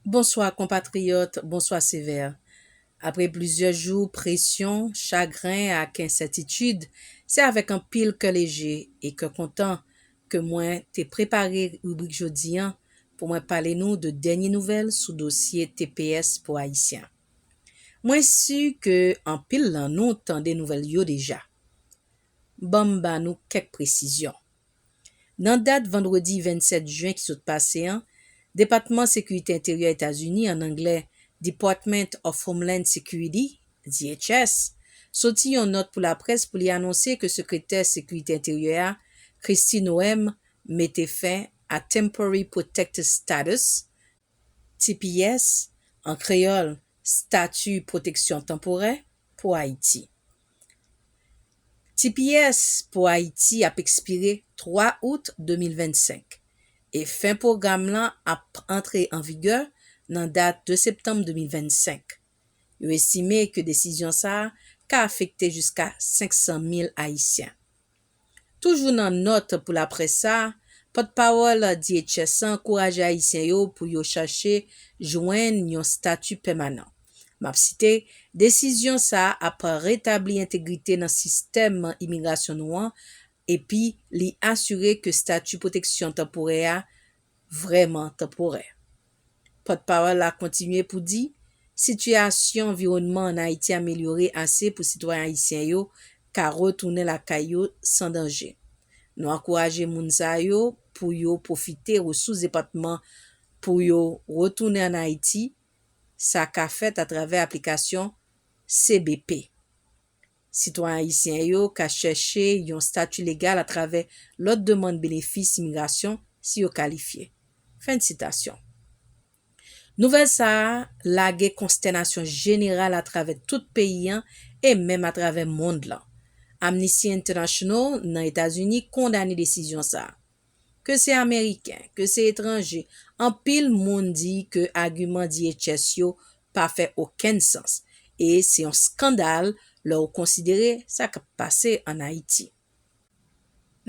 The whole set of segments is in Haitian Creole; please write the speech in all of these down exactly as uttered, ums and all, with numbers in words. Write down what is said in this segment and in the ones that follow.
Bonswa konpatriyòt, bonswa Sevè. Apre plizyè jou presyon, chagren ak ensètitid, se avèk anpil kè leje e kè kontan ke mwen te prepare ribrik jodi an pou mwen pale nou de dènye nouvèl sou dosye T P S pou Ayisyen. Mwen si ke anpil lan nou tande nouvèl yo deja. Ban m ba nou kèk presizyon. Nan dat vandredi vennsèt jen ki sot pase an, Depatman Sekirite Enteryè Etazini, an anglè Department of Homeland Security, D H S, soti yon nòt pou laprès pou li anonse ke Sekretè Sekirite Enteryè a, Kristi Noem, mete fen a Temporary Protected Status, T P S, an kreyòl, Stati Pwoteksyon Tanporè, pou Ayiti. T P S pou Ayiti ap ekspire twa out de mil vennsenk e fen pwogram lan ap antre an vigè nan dat de septanm de mil vennsenk. Yo estime ke desizyon sa a ka afekte jiska senk san mil Ayisyen. Toujou nan nòt pou laprès sa a, pòtpawòl D H S la ankouraje Ayisyen yo pou yo chache jwenn yon stati pèmanan. M ap site, desizyon sa a ap retabli entegrite nan sistèm imigrasyon nou an, epi li asire ke stati pwoteksyon tanporè a vrèman tanporè. Pòtpawòl la kontinye pou di, sitiyasyon anviwònman ann Ayiti amelyore ase pou sitwayen ayisyen yo ka retounen lakay yo san danje. Nou ankouraje moun sa yo pou yo pwofite resous depatman pou yo retounen ann Ayiti. Sa ka fèt atravè aplikasyon C B P. Sitwayen ayisyen yo ka chèche yon stati legal atravè lòt demann benefis imigrasyon si yo kalifye. Fen de sitasyon. Nouvèl sa a lage konstènasyon jeneral atravè tout peyi an e menm atravè mond lan. Amnesty International nan Etazini kondane desizyon sa a. Ke se Ameriken, ke se etranje, anpil moun di ke agiman D H S yo pa fè okenn sans e se yon skandal lè w konsidere sa k ap pase ann Ayiti.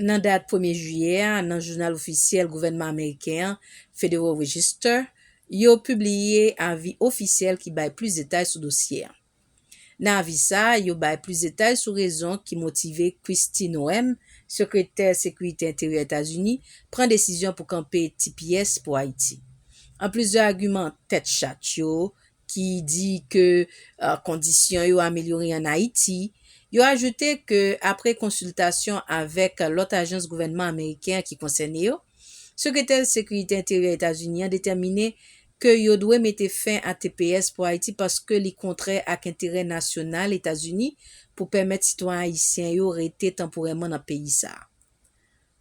Nan dat premye jiyè a, nan jounal ofisyèl gouvènman ameriken an, Federal Register, yo pibliye avi ofisyèl ki bay plis detay sou dosye a. Nan avi sa a, yo bay plis detay sou rezon ki motive Kristi Noem, sekretè sekirite enteryè Etazini, pran desizyon pou kanpe T P S pou Ayiti. Anplis de agiman tèt chat yo, ki di ke, uh, kondisyon yo amelyore ann Ayiti, yo ajoute ke apre konsiltasyon avèk lòt ajans gouvènman ameriken ki konsène yo, sekretè sekirite enteryè Etazini an detèmine ke yo dwe mete fen a T P S pou Ayiti paske li kontrè ak enterè nasyonal Etazini pou pèmèt sitwayen ayisyen yo rete tanporèman nan peyi sa a.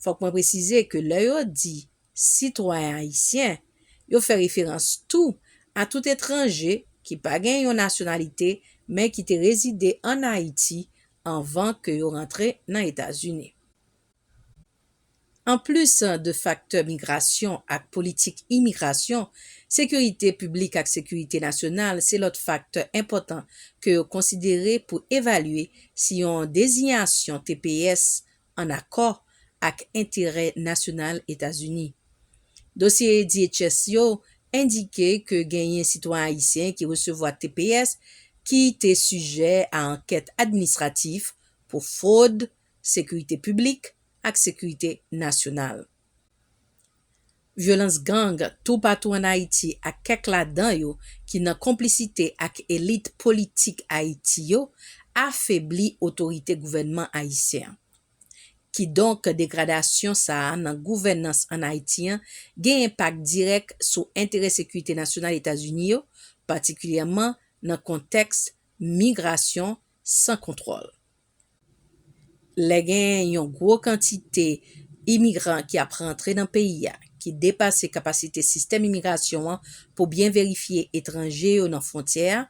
Fòk mwen presize ke lè yo di sitwayen ayisyen, yo fè referans tou a tout etranje ki pa gen yon nasyonalite, men ki te rezide ann Ayiti anvan ke yo rantre nan Etazini. Anplis de faktè migrasyon ak politik imigrasyon, sekirite piblik ak sekirite nasyonal se lòt faktè enpòtan ke yo konsidere pou evalye si yon dezinyasyon T P S ann akò ak enterè nasyonal Etazini. Dosye D H S yo endike ke genyen sitwayen ayisyen ki resevwa T P S ki te sijè a ankèt administratif pou fwod, sekirite piblik ak sekirite nasyonal. Vyolans gang toupatou ann Ayiti ak kèk ladan yo ki nan konplisite ak elit politik Ayiti yo afebli otorite gouvènman ayisyen an. Kidonk, degradasyon sa a nan gouvènans ann Ayiti an gen enpak dirèk sou enterè sekirite nasyonal Etazini yo, patikilyèman nan kontèks migrasyon san kontwòl. Lè gen yon gwo kantite imigran ki ap rantre nan peyi a, ki depase kapasite sistèm imigrasyon an pou byen verifye etranje yo nan fwontyè a,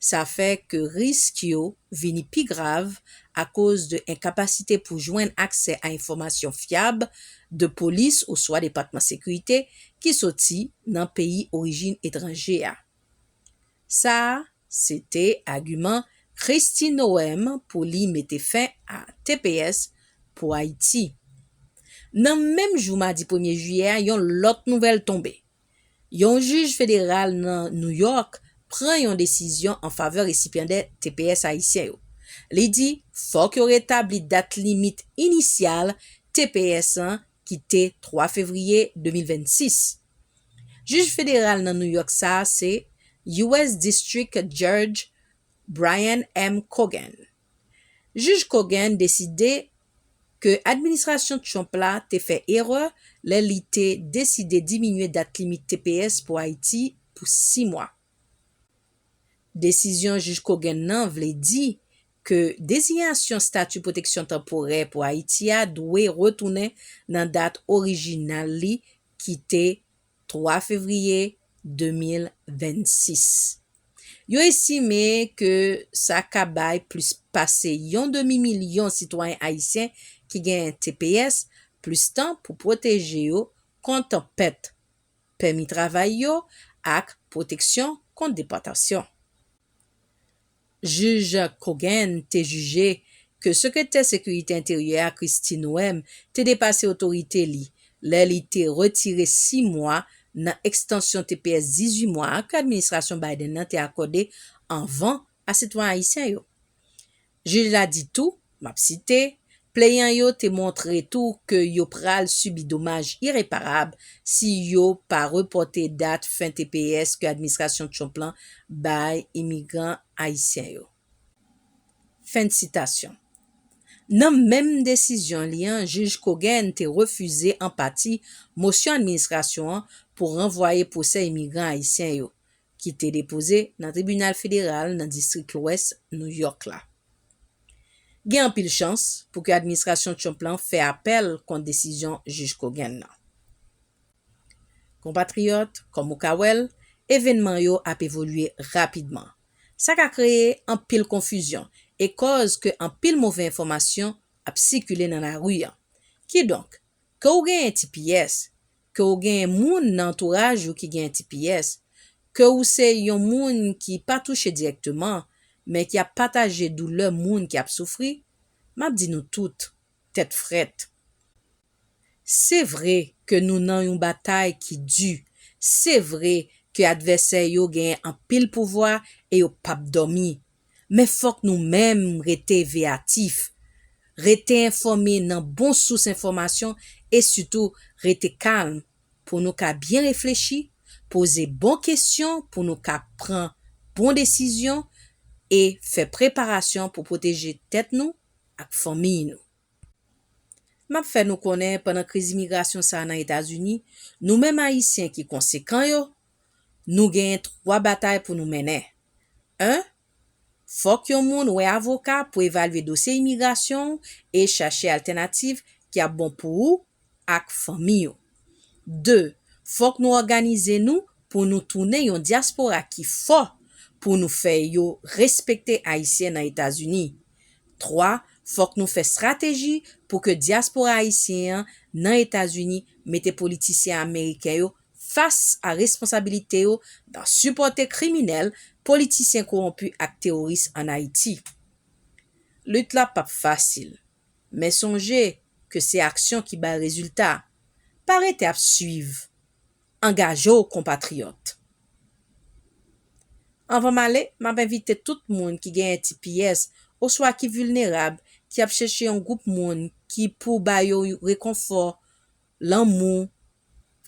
sa fè ke risk yo vini pi grav akoz de enkapasite pou jwenn aksè a enfòmasyon fyab de polis oswa depatman sekirite ki soti nan peyi orijin etranje a. Sa a, se te agiman Kristi Noem pou li mete fen a T P S pou Ayiti. Nan menm jou madi premye jiyè a, yon lòt nouvèl tonbe. Yon jij federal nan New York pran yon desizyon an favè resipyandè T P S ayisyen yo. Li di fòk yo retabli dat limit inisyal T P S lan ki te twa fevriye de mil vennsis. Jij federal nan New York sa a se U S District Judge Brian M. Cogan. Jij Cogan deside ke administrasyon Trump la te fè erè lè li te deside diminye dat limit T P S pou Ayiti pou sis mwa. Desizyon jij Cogan nan vle di ke dezinyasyon estati pwoteksyon tanporè pou Ayiti a dwe retounen nan dat orijinal li ki te twa fevriye de mil vennsis. Yo estime ke sa ka bay plis pase yon demi milyon sitwayen ayisyen ki genyen T P S plis tan pou pwoteje yo kont pèt pèmi travay yo ak pwoteksyon kont depòtasyon. Jij Cogan te jije ke Sekretè Sekirite Enteryè a Kristi Noem te depase otorite li lè li te retire sis mwa nan ekstansyon T P S dizuit mwa a ke administrasyon Biden nan te akòde anvan a sitwayen ayisyen yo. Jij la di tou, m ap site, Pleyan yo te montre tou ke yo pral sibi domaj ireparab si yo pa repòte dat fen T P S ke administrasyon Trump lan bay imigran ayisyen yo. Fen sitasyon. Nan menm desizyon li an, jij Cogan te refize an pati mosyon administrasyon an pou ranvwaye pwosè imigran ayisyen yo, ki te depoze nan tribinal federal nan distrik Lwès New York la. Gen anpil chans pou ke administrasyon Trump lan fè apèl kont desizyon jij Cogan nan. Konpatriyòt, kòm ou ka wè l, evènman yo ap evolye rapidman. Sa ka kreye anpil konfizyon e kòz ke anpil move enfòmasyon ap sikile nan lari an. Kidonk, ke w genyen T P S, ke w genyen moun nan antouraj ou ki genyen T P S, ke w se yon moun ki pa touche dirèkteman, men ki ap pataje doulè moun ki ap soufri, m ap di nou tout, tèt frèt. Se vre ke nou nan yon batay ki di. Se vre ke advèsè yo genyen anpil pouvwa e yo p ap dòmi. Men fòk nou menm rete veyatif, rete enfòme nan bon sous enfòmasyon e sitou rete kalm pou nou ka byen reflechi, poze bon kesyon pou nou ka pran bon desizyon e fè preparasyon pou pwoteje tèt nou ak fanmiy nou. M ap fè nou konnen pandan kriz imigrasyon sa a nan Etazini, nou menm Ayisyen ki konsekan yo, nou genyen twa batay pou nou mennen. En, fòk yon moun wè avoka pou evalye dosye imigrasyon w e chache altènativ ki ap bon pou ou ak fanmi w. De, fòk nou òganize nou pou nou tounen yon dyaspora ki fò, pou nou fè yo respekte Ayisyen nan Etazini. Twa, fòk nou fè estrateji pou ke dyaspora ayisyen an nan Etazini mete politisyen ameriken yo fas a responsabilite yo nan sipòte kriminèl, politisyen kowonpi ak teworis ann Ayiti. Lit la p ap fasil, men sonje ke se aksyon ki bay rezilta. Pa rete ap swiv. Angaje w, konpatriyòt. Anvan m ale, m ap envite tout moun ki genyen T P S oswa ki vilnerab, ki ap chèche yon gwoup moun ki pou ba yo rekonfò, lanmou,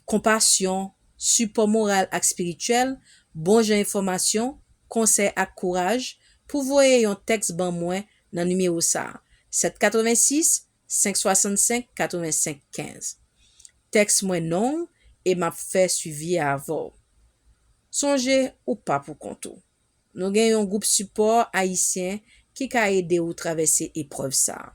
konpasyon, sipò moral ak espirityèl, bon jan enfòmasyon, konsèy ak kouraj, pou voye yon tèks ban mwen nan nimewo sa a, sèt katrevensis, senk swasannsenk, katrevensenk, kenz. Tèks mwen non w e m ap fè swivi a avè w. Sonje, ou pa poukont ou. Nou gen yon gwoup sipò ayisyen ki ka ede w travèse eprèv sa a.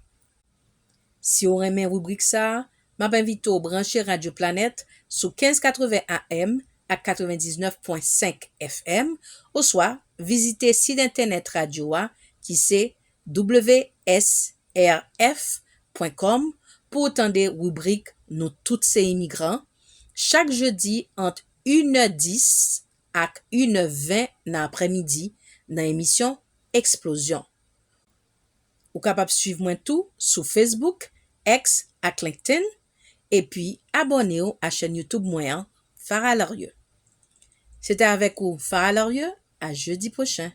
Si w renmen ribrik sa a, m ap envite w branche Radyo Planèt sou kenz katreven A M ak katrevendiznèf pwen senk F M, oswa vizite sit entènèt radyo a ki se W S R F pwen kòm pou w tande ribrik Nou tout se imigran, chak jedi ant inè dis ak inè ven nan aprèmidi nan emisyon Eksplozyon. Ou kapab swiv mwen tou sou Facebook, X ak LinkedIn, epi abòne w a chèn YouTube mwen an, Farah Larieux. Se te avèk ou, Farah Larieux, a jedi pwochen.